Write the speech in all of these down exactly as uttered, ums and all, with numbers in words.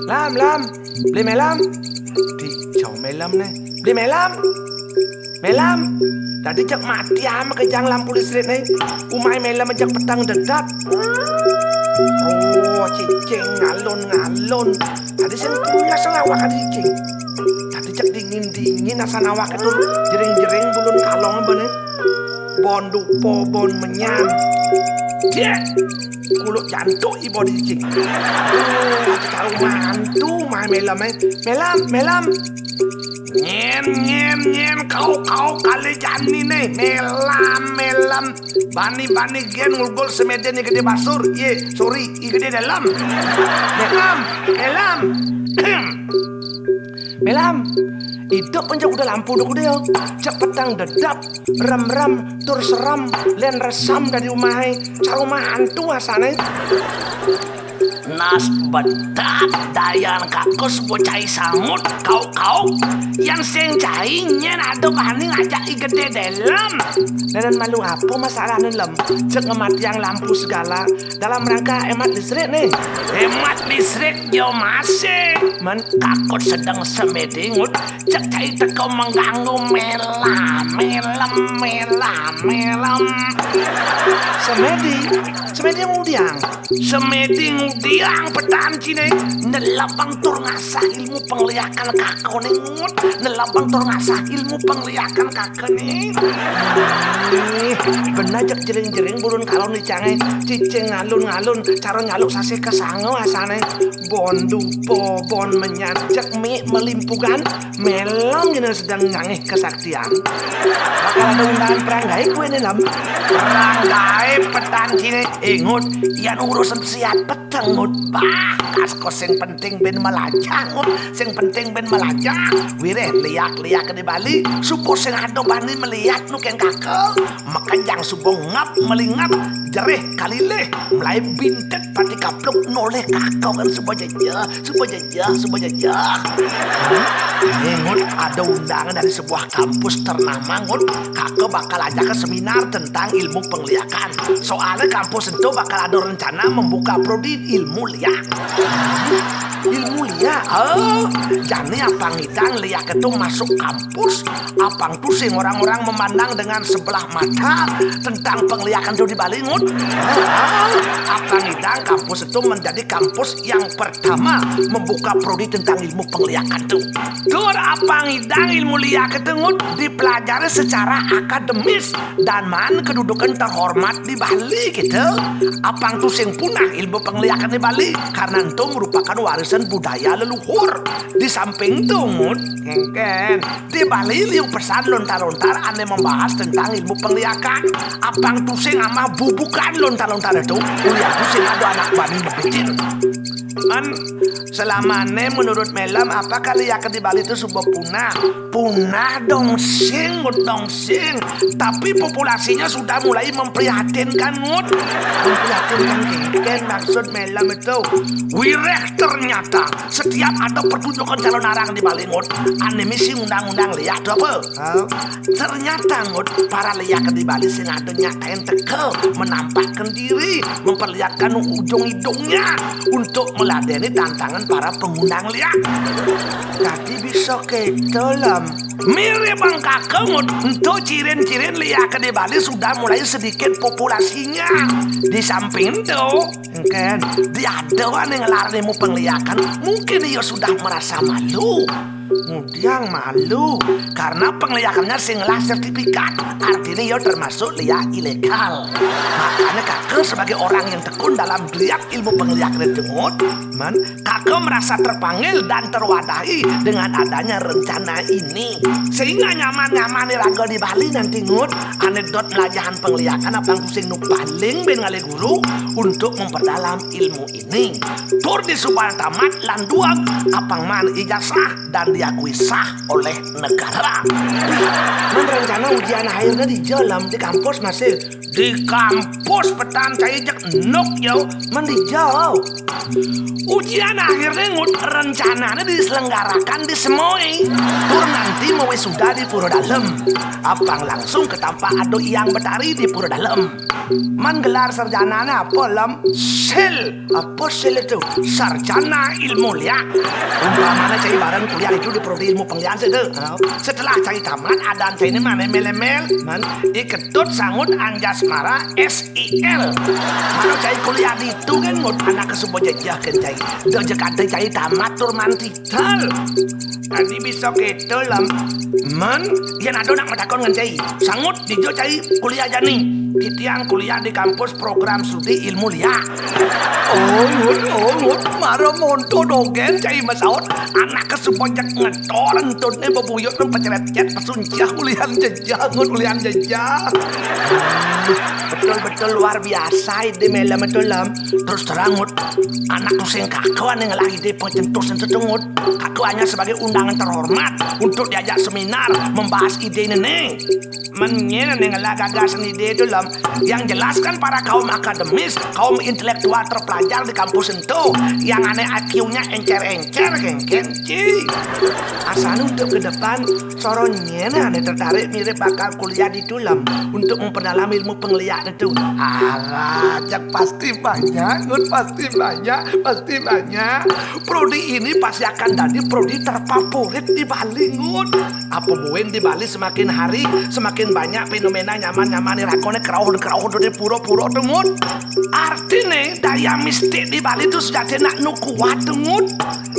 Lam, Lam, beli Melam. Dija Melam né. Beli Melam. Melam. Dadi jeg mati ama kejang lampu listrikné. Umahé Melam jeg peteng dedet. Oh, cicing ngalun-ngalun. Dadi sing pules awak dadi cicing. Dadi jeg dingin-dingin asan awak itu, jering-jering bulun kalong bené. Bon dupa, bon menyan. Cek. Kuluk jantuk iba di cicing. Aduh, cara mantu mah Melam, eh. Melam, Melam. Nyén, nyén, nyén, kau, kau kali jani né. Melam, Melam. Bani, bani gén ngulgul semédé ni gedé basur. Yé, sorry, i gedé dalam. Melam, Melam. Melam. Idup aja udah lampu udah udah ya. Cepetang dedap, rem-rem, tur serem, lén resam dari umahé. Cara umah hantu asané. Nas bedak dayan kakus bocah sangut, kau-kau. Yang sing cai nyén ada bani ngajak i gedé dalam. Nenek malu apa masalah nih, Lem? Cek ngematiang lampu segala dalam rangka hemat listrik nih. Hemat listrik yo masih. Men kakut sedang semedingut. Cek cai teko mengganggu Melam, Melam, Melam, Melam. Semedi, semedi ngudiang. Semedi ngudiang petan cine. Nelabang tur ngasah ilmu pengliakan kakoné ngut. Nelabang tur ngasah ilmu pengliakan kakoné. Ih, bener jeg jering-jering burun kalon di cangai. Cicing ngalun-ngalun, cara nyaluk sasih kesango asané. Bon dupo, bon menyan, jeg mi melimpugan. Melam jene sedang ngangih kesaktian. Bakal ada undangan perang gaib kue nih, Lam. Perang gaib petan cine. Ingut, yan urusan siat peteng, Ngut. Bah, kasko sing penting ben melajah, Ngut. Sing penting ben melajah. Wireh liak-liak di Bali, supo sing ada bani meliak nu keng kaka. Makejang supo ngap melingap, jereh kalileh, melai bintet pati kapluk noleh kaka kan supo jejeh. Suba jejeh, suba jejeh. Ini, Ngut, ada undangan dari sebuah kampus ternama, Ngut. Kaka bakal ajak ke seminar tentang ilmu pengliakan. Soalnya kampus itu bakal ada rencana membuka prodi ilmu liak. Ilmu liak? Oh, jani apa ngidang liak itu masuk kampus? Apang tusing orang-orang memandang dengan sebelah mata tentang pengliakan itu di Bali, Ngut. Apang ngidang kampus itu menjadi kampus yang pertama membuka prodi tentang ilmu pengliakan itu. Tur apang ngidang ilmu liak itu, Ngut, dipelajari secara akademis dan man kedudukan terhormat di Bali gitu. Apang tusing punah ilmu pengliakan di Bali karena itu merupakan warisan budaya leluhur. Di samping itu, Ngut, engken. Di Bali liu pesan lontar-lontar ane membahas tentang ilmu pengliakan. Apang tusing amah bubukan lontar-lontar itu. Ulian tusing ada anak bani bepikin. Man, selamane menurut Melam, apa kali ya di Bali itu sudah punah? Punah dong sing, Ngut, dong sing. Tapi populasinya sudah mulai memprihatinkan, Ngut. Memprihatinkan, engken, maksud Melam itu. Wireh ternyata setiap ada pertunjukan calon arang di Bali, Ngut, ane misi undang-undang liak tu apa? Hah? Ternyata, Ngut, para liak di Bali sing ada nyatain teka, menampakkan diri, memperlihatkan ujung hidungnya untuk meladeni tantangan para pengundang liak. Jadi bisa gitu, Lam. Mirip bang kaka, Ngut, ento cirin-cirin liak di Bali sudah mulai sedikit populasinya. Di samping itu, engken, diada ane ngelar ilmu pengliakan, mungkin ia sudah merasa malu. Ngudiang malu karena pengliakannya sing ngelah sertifikat. Artinya ia termasuk liak ilegal. Makanya kaka sebagai orang yang tekun dalam liak ilmu pengliakan itu, Ngut, man, kaka merasa terpanggil dan terwadahi dengan adanya rencana ini. Sehingga nyaman-nyaman nih raga di Bali nanti, Ngut, ane dot melajahan pengliakan apang tusing nu paling ben ngalih guru untuk memperdalam ilmu ini. Tur di suba tamat lan dueg apang man ijazah dan diakui sah oleh negara. Pih, men rencana ujian akhirnya di jalan, di kampus masih? Di kampus petan cai jek nuk yo. Men di jauh. Ujian akhirnya ngut rencananya diselenggarakan di Semoi. Tur nanti mewisuda di Pura Dalem. Apang langsung ketampak ado Yang Betari di Pura Dalem. Man gelar sarjananya apa, Lem? Sil. Apa sil itu? Sarjana ilmu liak. Umpamanya cai bareng kuliah itu di prodi ilmu pengliakan situ. Setelah cai tamat, adan cai ini mana mel-mel? Man, iketut sangut Anjasmara S I L. Mana cai kuliah di itu kan ngut anak kesuba jejah kan cai. Dah jekante cai tamat tur manti. Tal. Tadi bisa keto, Lem. Man, yang ada nak matakon ngan cai. Sangut dijo cai kuliah jani. Titiang kuliah di kampus program studi ilmu liak. Oh, ngut, oh, ngut. Mara monto dogen cai masaut. Anak kesuba jek ngetor entutnya bebuyut nang peceret-cet pesuncah ulian jejah, ngut ulian jejah. Betul-betul luar biasa ide melem itu, Lem. Terus terang, ngut. Anak tusing kaka ane ngelah ide pencetus itu, ngut. Kaka hanya sebagai undangan terhormat untuk diajak seminar membahas ide ini nih. Menyen ane ngelah gagasan ide itu, Lem. Yang jelas kan para kaum akademis, kaum intelektual terpelajar di kampus itu, yang ane I Q-nya encer-encer, kengken, ci. Asal untuk ke depan, soronyen ane tertarik mirip bakal kuliah di Tulem untuk memperdalam ilmu pengliak itu. Alah, cak pasti banyak, ngut, pasti banyak, pasti banyak. Prodi ini pasti akan jadi prodi terfavorit di Bali, ngut. Apa buin di Bali semakin hari semakin banyak fenomena nyaman-nyaman, irakone kerauh-kerauh di pura-pura tu, ngut. Artine daya mistik di Bali tu sejati nak nu kuat tu, ngut.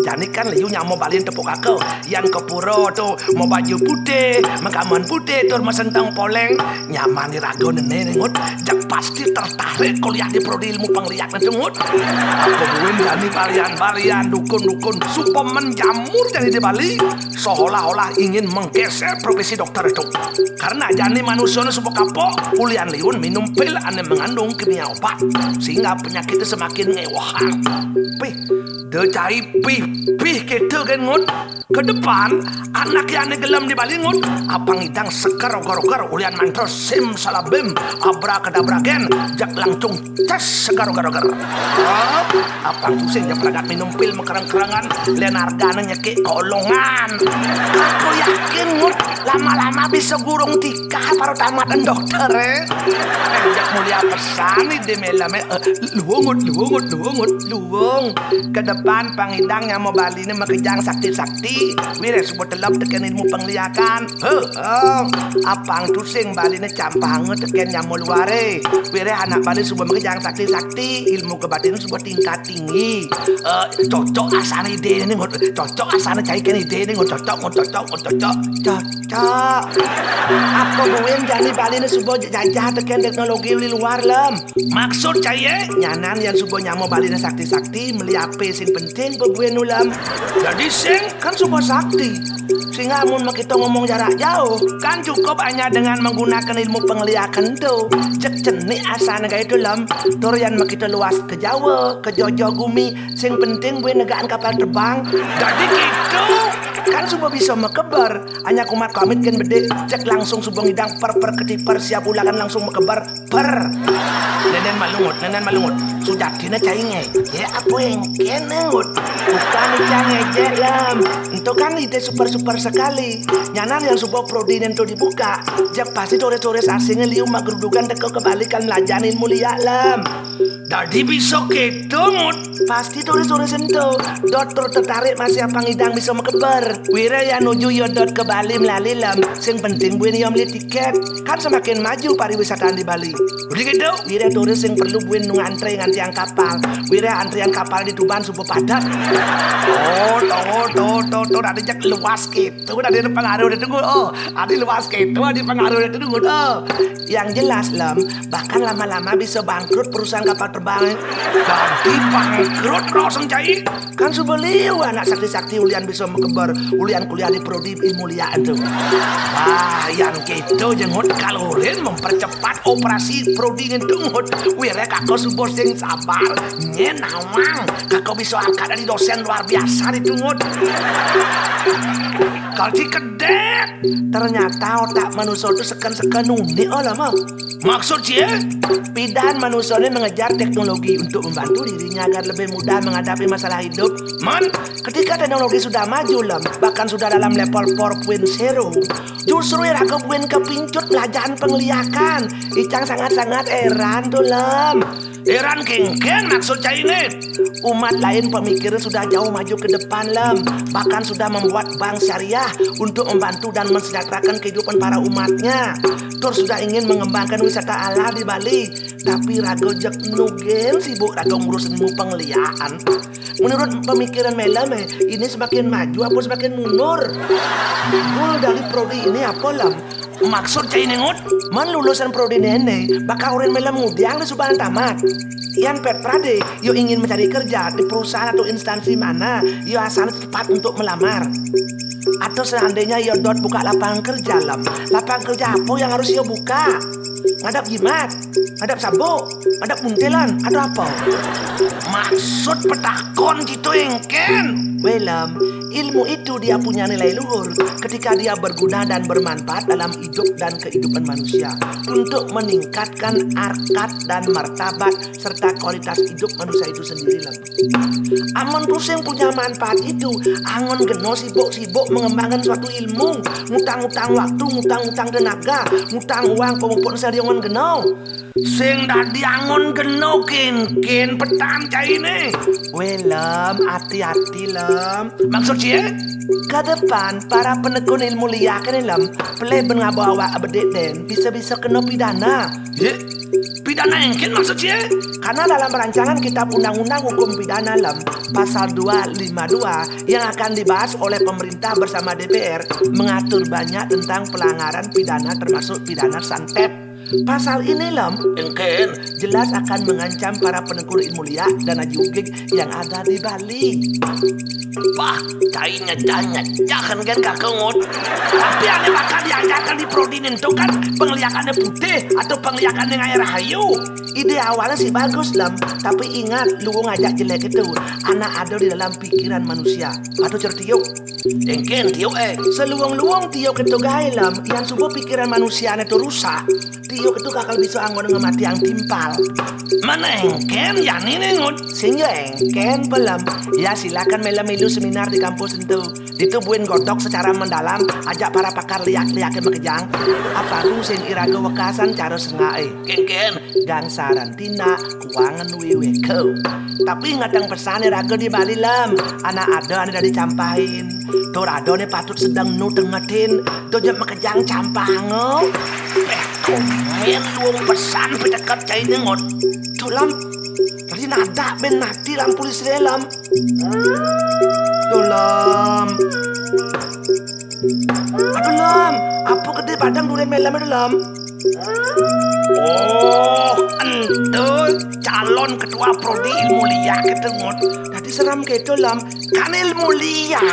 Jani kan liu nyama Bali tepuk kaka. Yan ke pura tu mau baju putih, mengkaman putih, tur mesentang poleng. Nyaman iraga nene, ngut. Jak pasti tertarik kuliah di prodi ilmu pengliak tu, ngut. Apa buin jani balian-balian, dukun-dukun suba menjamur jani di Bali, seolah-olah ingin menggeser profesi dokter itu. Karena jani manusia ni suba kapok, ulian liun minum pil ane mengandung kimia obat, sehingga penyakitnya semakin ngewah. Pih, de cai pih, pih kita kan, ngut. Ke depan, anak yang ane gelem di Bali, ngut, apang idang segar ogar-ogar, ulian mantra sim salabim, abrakadabra gen, jak langsung ces segar ogar-ogar. Hah? Apang pusing jak peragat minum pil mekereng-kerengan, len argane nyekik kolongan. Aku yakin, ngut, lama-lama bisa gurung tikah baru tamat dokter, eh. Eh, jak mulia pesan ni di melem, eh. Eh, luwung, ngut, luwung, ngut, luwung, ngut, luwung. Ke depan pang idang nyama Bali ni makejang sakti-sakti, wireh suba telep teken ilmu pengliakan. Huh, oh. Apang tusing Bali ni campanga teken nyama luare. Wireh anak Bali suba makejang sakti-sakti, ilmu kebatin suba tingkat tinggi. Eh, cocok asane ide ni, ngut. Cocok asane cai kene ide ni, ngut. Cocok, ngut, cocok, ngut, cocok. Cocok. Apa buin jani Bali ni suba jajah teken teknologi uli luar, Lem? Maksud cai, eh? Nyanan yang suba nyama Bali ni sakti-sakti, meli ape sing penting, apa buin, Lem? Jadi sing kan suba sakti. Sehingga amun makita ngomong jarak jauh, kan cukup hanya dengan menggunakan ilmu pengliakan tu. Cek cenik asane gae tu, Lem. Tur yan makita luas ke Jawa, ke jojo gumi, sing penting buin negakan kapal terbang. Jadi gitu. Kan suba bisa makeber. Hanya kumat kamit kan bedik, cek langsung suba ngidang per-per ketiper, siap ulakan langsung makeber. Per. Nenen malungut, nenen malungut. Sujatine cai ngejek apa engken, ngut? Bukan cai ngejek, Lem. Ento kan ide super-super sekali. Nyanan yang suba prodi nento dibuka, jak pasti turis-turis asing liu magrudukan teka ke Bali kan melajahin ilmu liak, Lem. Dadi bisa keto, ngut. Pasti turis-turis ento dot tur tertarik masih apang idang bisa makeber. Wireh ya nuju ya dot ke Bali melali, Lem. Sing penting buin ya meli tiket. Kan semakin maju pariwisata di Bali. Udah gitu, wireh turis sing perlu buin nu ngantre ngantiang kapal. Wireh antrian kapal di Tuban suba padat. Oh, tuh, tuh, tuh, tuh, ada jak luas gitu. Ada pengaruh itu, ngut. Oh, ada luas gitu, ada pengaruh itu, ngut. Oh. Yang jelas, Lem, Bahkan lama-lama bisa bangkrut perusahaan kapal terbang. Dadi bangkrut, Roseng Cai? Kan suba liu anak sakti-sakti ulian bisa makeber, ulian kuliah di prodi ilmu liak ento. Wah, yan kéto, Jeng Ngut, kalurin mempercepat operasi prodi ngento, Ngut. Wiré kaka suba sing sabar, nyén nawang, kaka bisa angkat dadi dosén luar biasa ditu, Ngut. Kal ci kedék. Ternyata otak manusa tu seken-seken unik, oh, Lem. Maksud cié? Pidan manusa ni mengejar teknologi untuk membantu dirinya agar lebih mudah menghadapi masalah hidup. Men, ketika teknologi sudah maju, Lem, bahkan sudah dalam level four point zero, justru iraga buin kepincut melajahan pengliakan. Icang sangat-sangat heran tu, Lem. Heran kénkén, maksud cainé? Umat lain pemikiran sudah jauh maju ke depan, Lem. Bahkan sudah membuat bank syariah untuk membantu dan mensejahterakan kehidupan para umatnya. Tur sudah ingin mengembangkan wisata alam di Bali. Tapi raga jeg nu gén sibuk raga ngurus ilmu pengliakan. Menurut pemikiran Melem, eh, ini semakin maju apa semakin mundur? Goal dari prodi ini apa, Lem? Maksud cainé, Ngut? Men lulusan prodi néné, bakal urin Melem ngudiang disubané tamat. Yan pét pradé, yo ingin mencari kerja di perusahaan atau instansi mana, yo asalnya tepat untuk melamar. Atau seandainya yo dot buka lapangan kerja, Lem. Lapangan kerja apa yang harus yo buka? Ngadap jimat, ngadap sabuk, ngadap buntelan, atau apa? Maksud petakon gitu, éngkén? Wé, Lem, ilmu itu dia punya nilai luhur ketika dia berguna dan bermanfaat dalam hidup dan kehidupan manusia untuk meningkatkan harkat dan martabat serta kualitas hidup manusia itu sendiri, Lem. Amun pusing punya manfaat itu, angon geno sibuk-sibuk mengembangkan suatu ilmu, ngutang-ngutang waktu, ngutang-ngutang tenaga, ngutang uang pemupuk sariangan geno. Sing dadi angon geno kénkén petan cainé? Wé, Lem, hati-hati, Lem. Maksud cié? Ke depan, para penekun ilmu liak nih, Lem, pelih ben ngaba awak bedik dén, bisa-bisa kena pidana. Yé, pidana éngkén maksud cié? Karena dalam rancangan kitab undang-undang hukum pidana, Lem, pasal dua lima dua yang akan dibahas oleh pemerintah bersama D P R mengatur banyak tentang pelanggaran pidana termasuk pidana santet. Pasal ini, Lem, éngkén, jelas akan mengancam para penekun ilmu liak dan aji ugig yang ada di Bali. Pah, cai nyejah-nyejah kan, kan, Kakang Ngut. Tapi ané bakal diajarkan di prodi ento kan pengliakannya putih atau pengliakannya ngaé rahayu. Ide awalnya sih bagus, Lem. Tapi ingat, luung ajak jelek itu. Anak ada di dalam pikiran manusia. Patut certiuk. Éngkén tiuk, eh. Seluung-luung tiuk itu gaé, Lem. Yang suba pikiran manusiané itu rusak. Tiuk itu kakal bisa anggon ngematiang timpal. Men éngkén, yan né, Ngut? Sing yo éngkén, Pelem. Ya, silakan Melem milu seminar di kampus ento. Ditu buin godok secara mendalam, ajak para pakar liak-liaké makejang. Apa ku sing iraga wekasan cara sengaké. Kénkén, gangsaran tindak, kuangan wiwéka. Tapi ingetang pesan raga di Bali, Lem. Anak ada ané dadi campahin. Tur ada ané patut sedeng nu tengetin. Tur jeg makejang campahanga. Eh, komen luung pesan piteket cainé, Ngut. Tu, Lem. Tadi nadak ben mati lampu listrik, Lem. Tuh, Lem. Aduh, Lem. Apa gedé badan duren Melem itu, Lem? Oh, ento calon ketua prodi ilmu liak itu, Ngut. Tadi serem gitu, Lem. Kan ilmu liak.